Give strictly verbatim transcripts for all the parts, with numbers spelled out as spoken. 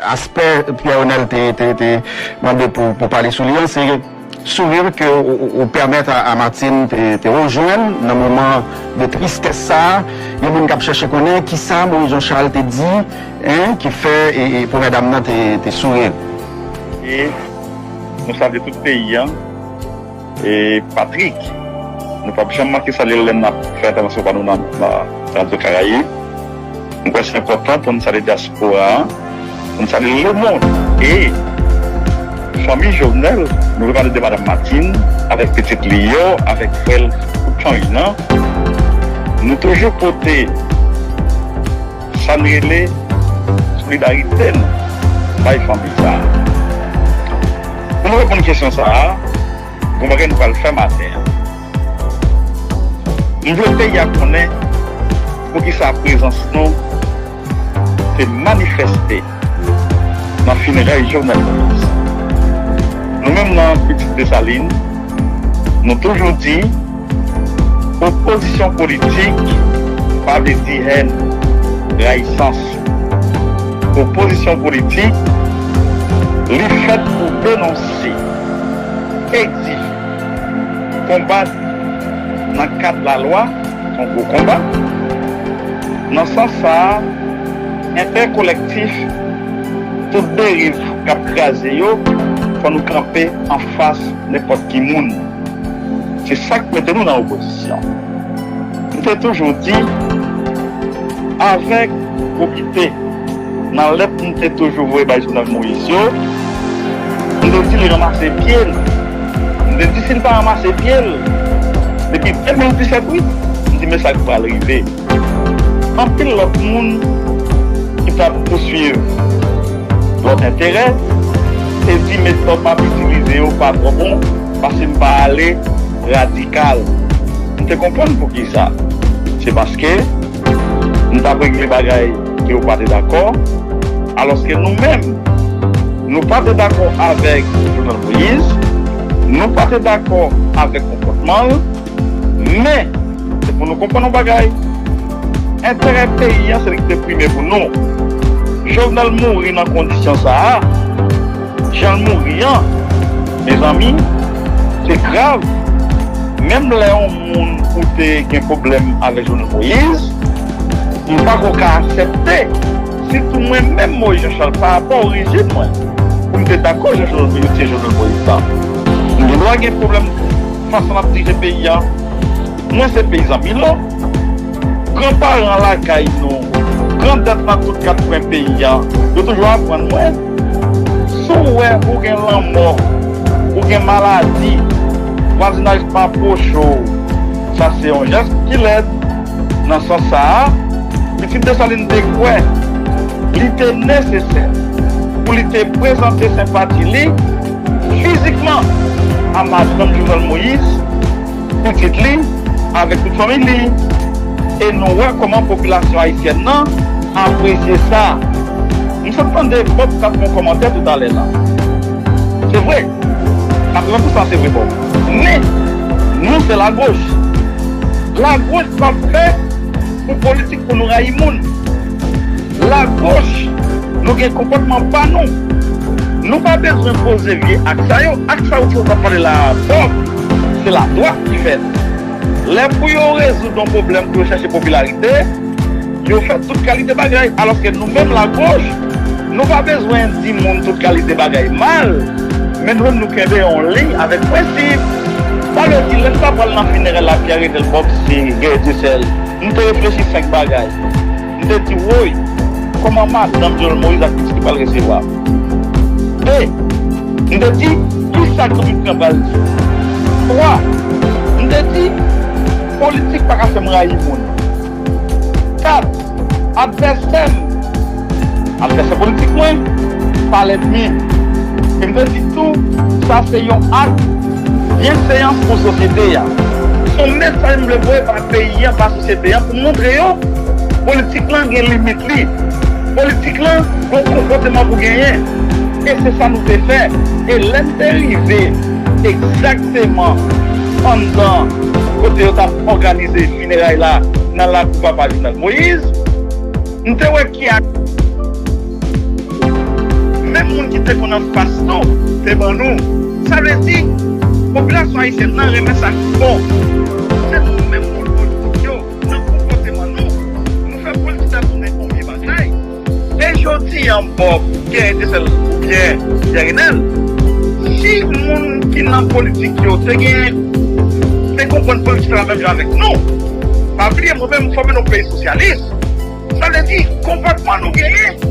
Aspè Pierre Renel te, te, te mande pou, pou pale sou li an, se sourire ke ou, ou, ou pèmèt a, a Martine te, te rejwenn nan moman de tristès sa a. Gen moun k ap chèche konnen kisa Moïse Jean Charles te di, en, ki fè, e, e, premyè dam nan te, te sourire. E nou salye tout peyi an. E Patrick, nou p ap janm manke salye l lè n ap fè entèvansyon pa nou nan, nan, nan Radyo Karayib. Mwen kwè se enpòtan pou n salye dyaspora a, pou n salye lemonn. E fanmi Jovenel, nou vle pale de madanm Martine, avèk pitit li yo, avèk frè l, tout fanmi nan, nou toujou pote sa n rele solidarite n bay fanmi sa a. Pou nou reponn kesyon sa a, gon bagay nou pral fè maten an. M vle peyi a konnen poukisa prezans nou te manifeste nan finerèy Jovenel Moïse. Nou menm nan Pitit Desalin, nou toujou di, opozisyon politik pa vle di hèn, rayisans. Opozisyon politik, li fèt pou denonse, egzije, konbat nan kad lalwa, se yon gwo konba. Nan sans sa a, entèrè kolèktif, tout deriv k ap kraze yo, fò nou kanpe anfas nenpòt ki moun. Se sa k mete nou nan opozisyon. M te toujou di, avèk probite, nan lèt m te toujou voye bay Jovenel Moïse yo, m te di li ranmase pye l. M te di si l pa ranmase pye l, depi de mil disèt, wi, m di men sa k pral rive. Anpil lòt moun ki t ap pouswiv lòt enterè te di metòd m ap itilize yo pa twò bon, paske m pa ale radikal. M te konprann poukisa. Se paske m t ap regle bagay ke yo pa te dakò, alòske nou menm, nou pa te dakò avèk Jovenel Moïse, nou pa te dakò avèk konpòtman l, men, se pou nou konprann yon bagay, enterè peyi an se li ki te prime pou nou. Jovenel mouri nan kondisyon sa a, jan l mouri an, mezanmi, se grav. Menm lè yon moun ou te gen pwoblèm avèk Jovenel Moïse, m pa ko ka aksepte, sitou mwen menm Moïse Jean Charles, pa rapò orijin mwen, pou m te dakò jan Jovenel Moïse, Jovenel Moïse la. M gen dwa gen pwoblèm fason l ap dirije peyi a. Mwen se peyizan Milo. Granparan lakay nou, grandèt nan tout kat kwen peyi a, yo toujou aprann mwen, si w wè ou gen lanmò, ou gen maladi, vwazinaj pa pwoche w, sa se yon jès ki lèd. Nan sans sa a, Pitit Desalin te kwè li te nesesè pou li te prezante senpati li fizikman a madanm Jovenel Moïse, pitit li, avèk tout fanmi li. E nou wè kòman popilasyon ayisyèn nan apresye sa. M sot tande Bob t ap fè yon kòmantè toutalè la. Se vre, katreven pousan se vre, Bob. Men, nou se lagoch. Lagoch p ap fè pou politik pou nou rayi moun. Lagoch, nou gen konpòtman pa nou. Nou pa bezwen poze vye ak sa yo. Ak sa yo ki w ap pale la a, Bob, se ladwat ki fèt. Lè pou yo rezoud yon pwoblèm, pou yo chèche popilarite, yo fè tout kalite bagay. Alòske nou menm lagoch, nou pa bezwen di moun tout kalite bagay mal, men nou menm nou kenbe yon liy avèk prensip. Sa vle di, lè n ta pral nan finerèy la, Pierre Renel Bob, se Guerrier Dieuseul, m te reflechi senk bagay. M te di, woy, kòman madanm Jovenel Moïse ak pitit li pral resevwa? De, m te di, kisa Granmèt lan pral di? Twa, m te di, politik pa ka fè m rayi moun. Kat, advèsè m, advèsè politik mwen, pa lènmi. E m te di tou, sa se yon ak byenveyans pou sosyete a. Se yon mesaj m vle voye ba peyi a, ba sosyete a, pou montre yo, politik lan gen limit li. Politik lan, gon konpòteman pou genyen. E se sa nou te fè. E lè n te rive egzakteman anndan kote yo t ap òganize fineray la, nan lakou papa Jovenel Moïse, m te wè ki ak-, ki te konn anfas nou te ban nou. Sa vle di, popilasyon ayisyèn nan renmen sa ki bon. Se nou menm moun politik yo, nan konpòteman nou, nou fè politik la tounen yon vye bagay. E jodi a, m ba w Pierre Etincelle oubyen Pierre Renel, si moun ki nan politik yo te gen, te konprann politik la menm jan avèk nou, pa bliye mwen menm m fòme nan yon peyi sosyalis. Sa vle di, konpòtman nou genyen,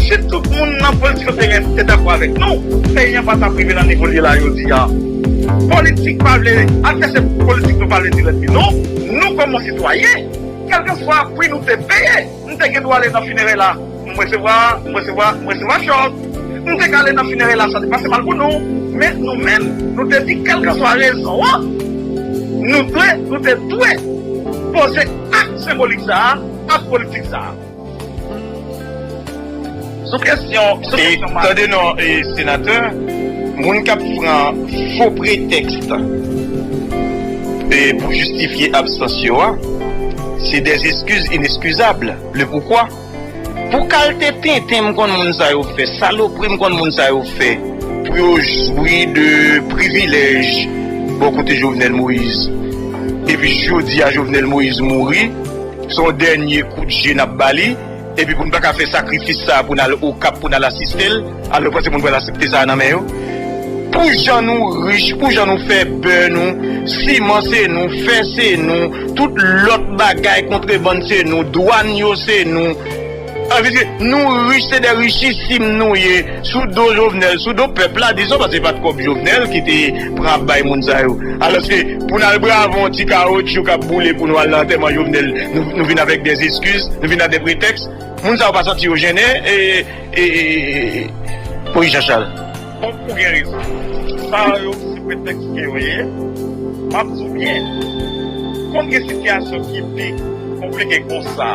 si tout moun nan politik yo te gen, te dakò avèk nou, peyi an pa t ap rive nan nivo l ye la jodi a. Politik pa vle, advèsè politik nou pa vle di lènmi nou, nou kòm yon sitwayen, kèlkeswa pri nou te peye, m te gen dwa ale nan finerèy la, m resevwa, m resevwa, m resevwa chòk. M te ka ale nan finerèy la, sa te pase mal pou nou, men nou menm, nou te di kèlkeswa rezon an, nou dwe, nou te dwe poze ak senbolik sa a, ak politik sa a. Sou kesyon, sou E kesyon Mari. Tande non, e, senatè, moun k ap pran fo pretèks e, pou jistifye absans yo a, se des excuses inexcusables. Le poukwa? Pou kalte tenten m konn moun sa yo fè, salopri m konn moun sa yo fè, pou yo jwi de privilèj bò kote Jovenel Moïse. Epi jodi a Jovenel Moïse mouri, se yon dènye kout je n ap ba li, epi pou n pa ka fè sakrifis sa a pou n al Okap, pou n al asiste l, alò w panse moun pral aksepte sa a nan men yo? Pou jan nou rich, pou jan nou fè bè nou, siman se nou, fè se nou, tout lòt bagay kontrebann se nou, dwàn yo se nou. Sa vle di, nou rich, se de richisim nou ye, sou do Jovenel, sou do pèp la, dizon, paske se pa t kòb Jovenel ki te pran ap bay moun sa yo. Alòske, pou n al brave yon ti kawotchou k ap boule pou nou al nan antèman Jovenel, nou, nou vin avèk de eskiz, nou vin ak de pretèks. Moun sa yo pa santi yo jennen, e, e, e, e, e, Moïse Jean Charles. Bon, ou gen rezon. Sa yo, se pretèks ke yo ye. M ap di w byen. Konn gen sitiyasyon ki pi konplike konsa.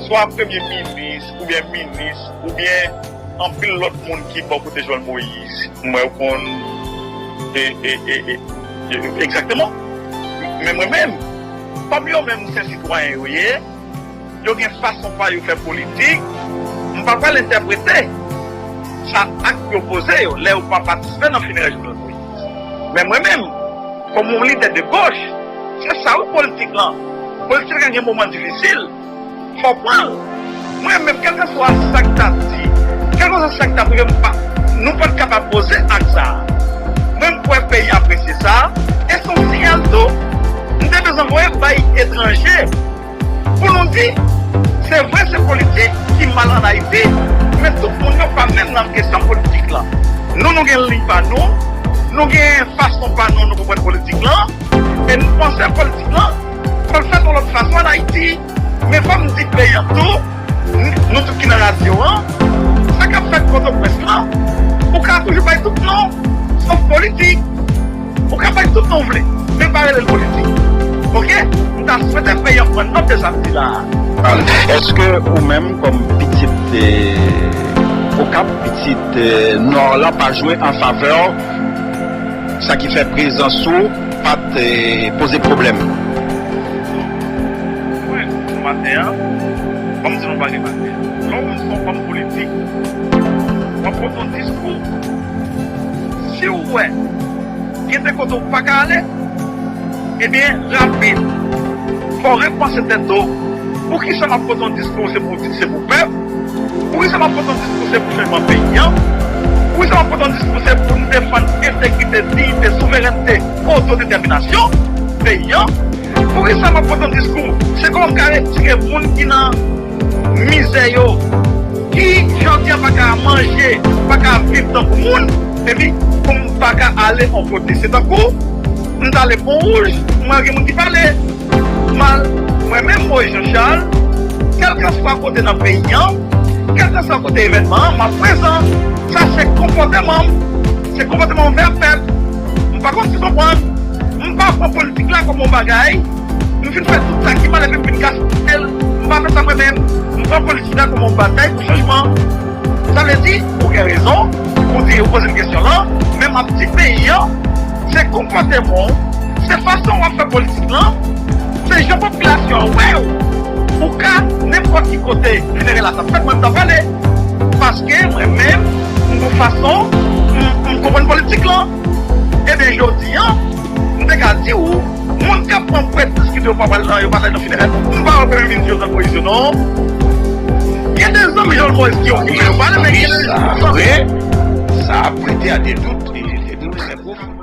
Swa premye minis, oubyen minis, oubyen anpil lòt moun ki bò kote Jovenel Moïse. M wè yo konn, e, e, e, e, e, egzakteman. Men mwen menm, kòm yo menm se sitwayen yo ye, yo gen fason pa yo fè politik, m pa pral entèprete sa ak yo poze yo lè yo pa patisipe nan finerèy Jovenel Moïse. Men mwen menm, kòm yon lidè de goch, se sa wi politik lan. Politik lan gen moman difisil, fò w pran l. Mwen menm, kèlkeswa sa k ta di, kèlkeswa sa k ta prive, m pa, nou pa t kapab poze ak sa. Mwen m kwè peyi apresye sa, e se yon siyal tou. M te bezwen voye bay etranje. Pou nou di, se vre se politik ki mal ann Ayiti, men tout moun yo pa menm nan kesyon politik lan. Nou, nou gen liy pa nou, nou gen fason pa nou nou konprann politik lan, e nou panse politik lan pral fèt yon lòt fason ann Ayiti. Men fò m di peyi an tou, n-, nou tout ki nan radyo an, sa k ap fèt Pòtoprens lan, ou ka toujou bay tout non, sòf politik. Ou ka bay tout non w vle, men pa rele l politik. Oke? M ta swete peyi an pran nòt de sa m di la a. Èske ou menm, kòm pitit, eh, Okap, pitit, eh, Nò la, pa jwe an favè w, sa ki fè prezans ou pa t, eh, poze pwoblèm? Wi, maten an, ban m di nou bagay maten an. Lè w menm se yon fanm politik, w ap pote yon diskou. Si w wè gen de kote w pa ka ale, ebyen, rapid, fò w repanse tèt ou. Poukisa m ap pote yon diskou se pou, se pou pèp? Poukisa m ap pote yon diskou se pou chanjman peyi an? Poukisa m ap pote yon diskou se pou n defann entegrite, diyite, souverènte, otodetèminasyon peyi an? Poukisa m ap pote yon diskou se kòman m ka retire moun ki nan mizè yo, ki jodi a pa ka manje, pa ka viv tankou moun, epi pou m pa ka ale yon kote. Se tankou m t ale Pon Wouj, m wè gen moun ki pale mal. Mwen menm, Moïse Jean Charles, kèlkeswa kote nan peyi an, kèlkeswa kote evènman an, m ap prezan. Sa se konpòteman m, se konpòteman m anvè pèp. M pa konn si w konprann. M pa pran politik la kòm yon bagay. M fin fè tout sa ki mal epi m vin gaspiye l. M pa fè sa mwen menm. M pran politik la kòm yon batay pou chanjman. Sa vle di, ou gen rezon, ou di, ou poze m kesyon lan, men m ap di peyi an, se konpòteman w, se fason w ap fè politik lan, se jan popilasyon an wè w. Ou ka, nenpòt ki kote finerèy la t ap fèt, mwen m t ap ale. Paske mwen menm, m Yon fason m, m konprann politik lan. Ebyen, jodi a, m te ka di w, moun k ap pran pwèt diskite yo pa pral nan, yo pa pral nan fineray. M pa wè Premye Minis Jovenel Moïse yo non. Gen de zanmi Jovenel Moïse ki okipe yo pale, men gen de zanmi. Sa a prete a de dout, e de dout trè pwofon.